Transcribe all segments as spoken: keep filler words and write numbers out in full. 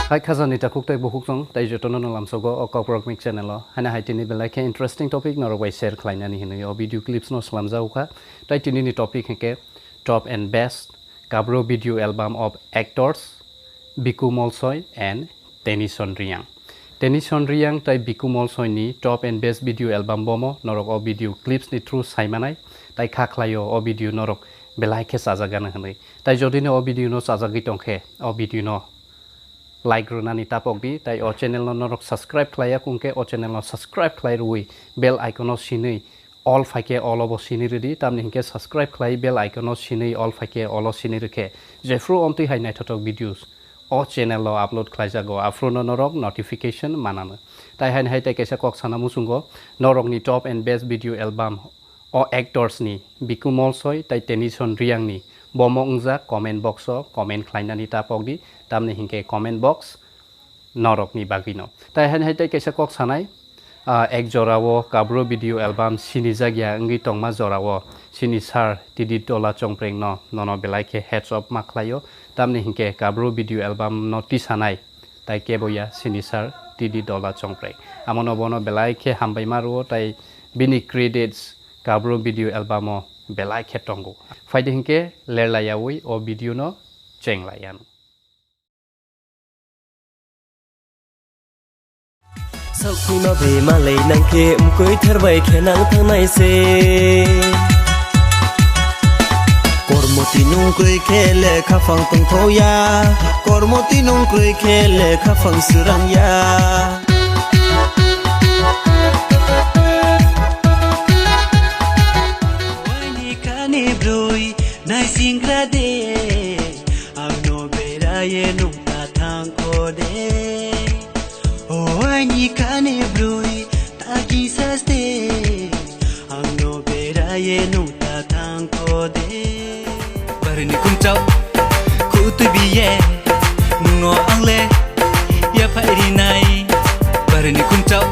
Hai khajani takhuk tei bukhuk chwng tei jotono no lamsogo o Kokborok Mix channel o. Haino hai tini belai khe interesting topic norok bai share khlainani hinwi o video clips no swlamjago kha. Tei tini ni topic hinkhe top and best Kabro video album of actors Biku Molsoi and Tenison Reang. Tenison Reang tei Biku Molsoi ni top and best video album bomo norok o video clips ni through saimanai, tei kha khlaio o video norok belai khe chajagana hinwi. Tei jodi no o video no chajagwi tongkhe, o video no like rwnani tapok di, tei o channel no norok subscribe khlaiya kungkhe o channel no subscribe khlai rwui bell icon no sinwi all phaikhe all obo sinwi rwdi, tamni hinkhe subscribe khlai bell icon no sinwi all phaikhe all o sinwi rwkhe jephru omtwi hai naithothok videos o channel o upload khlaijago, aphuru no norok notification manano. Tai haino hai tei kaisa kok sana muchungo, norokni top and best video album o actors ni Biku Molsoi tei Tenison Reang ni bomo wngjak comment box o comment khlainani tapok di, tamni hinkhe comment box norokni bagwino. Tai haino hai tei kaisa kok sanai, ah, ek jorao Kabro video album sinijak ya wngwi tongma jorao sini sir T D Dola Chongpreng no nono belai khe hats off ma khlaio, tamni hinkhe Kabro video album no tisanai tai kebo ya sini sir T D Dola Chongpreng. Amono bono belai khe hambai ma rwo, tai bini credits Kabro video album o belai khe tongo. Phaidi hinkhe lerlaiyaui o video no chenglaiyano. Saukhuno be malai nangkhe mkoi tharbai khe nang thangnai se. Kormoti nungkroi khe lekha phang tongthokya, kormoti nungkroi khe lekha phang swrangya. Waini kani broi naisingra de. Ang no beraye nung ta thangkho de. O aini kani broi ta kisa ste. Ang no beraye nung ta thangkho de. Barini kumchao khutwi biye nungno angle ya phairi nai. Barini kumchao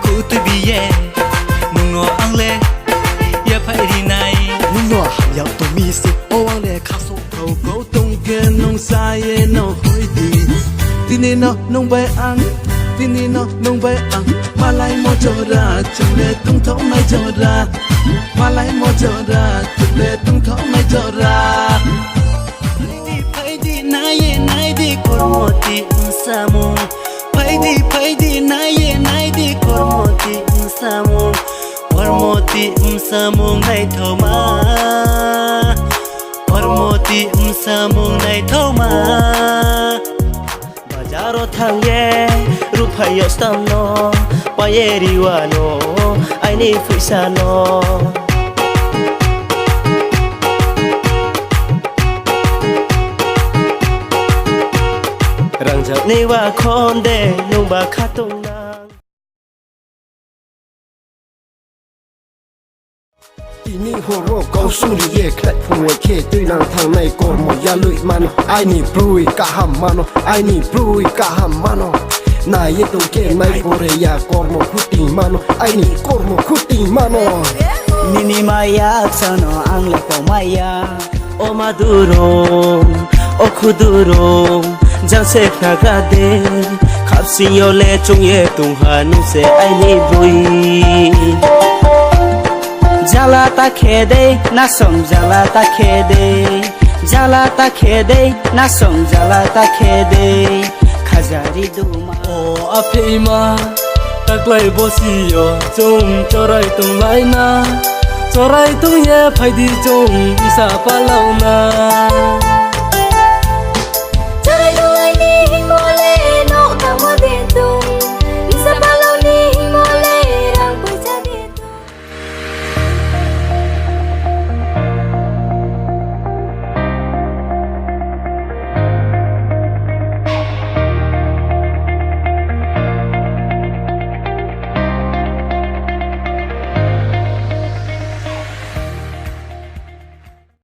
khutwi biye nungno angle ya phairi nai. Nungno hamya to mi se o angle khaso. Kau kau tongke nung saye no hoidi. Tini no nung bai ang, tini no nung bai ang. Malai mo jora, chungle tungthok nai jora. Malai mo jora, chungle tungthok nai jora. Phaidi phaidi naye naidi kormoti samung. Phaidi phaidi naye naidi kormoti samung. Kormoti samung naithoma. Kormoti samung naithoma. Bazaro thangye ruphayo stamno paye riwano aini phuisano. Rangjakni wa khonde nungba khatung nang. Tini horo kau suri ye khlai phungwi khe twi nang thangnai kormo yalwi mano. Aini brwi kaham mano, aini brwi kaham mano. Naiye tongkhe nai pore ya kormo khuti mano, aini kormo khuti mano. Nini maya sano ang le pau maya. O madurung, o khudurung, jang se khlagra de. Khapsingyo le chungye tungha nung se aini bui. Jala ta khe de, nasom jala ta khe de. Jala ta khe de, nasom jala ta khe de. Khajari duma. O apheima, taklai bosiyo, chwng chorai tonglaina. Chorai tongye phaidi chwng isa palauna.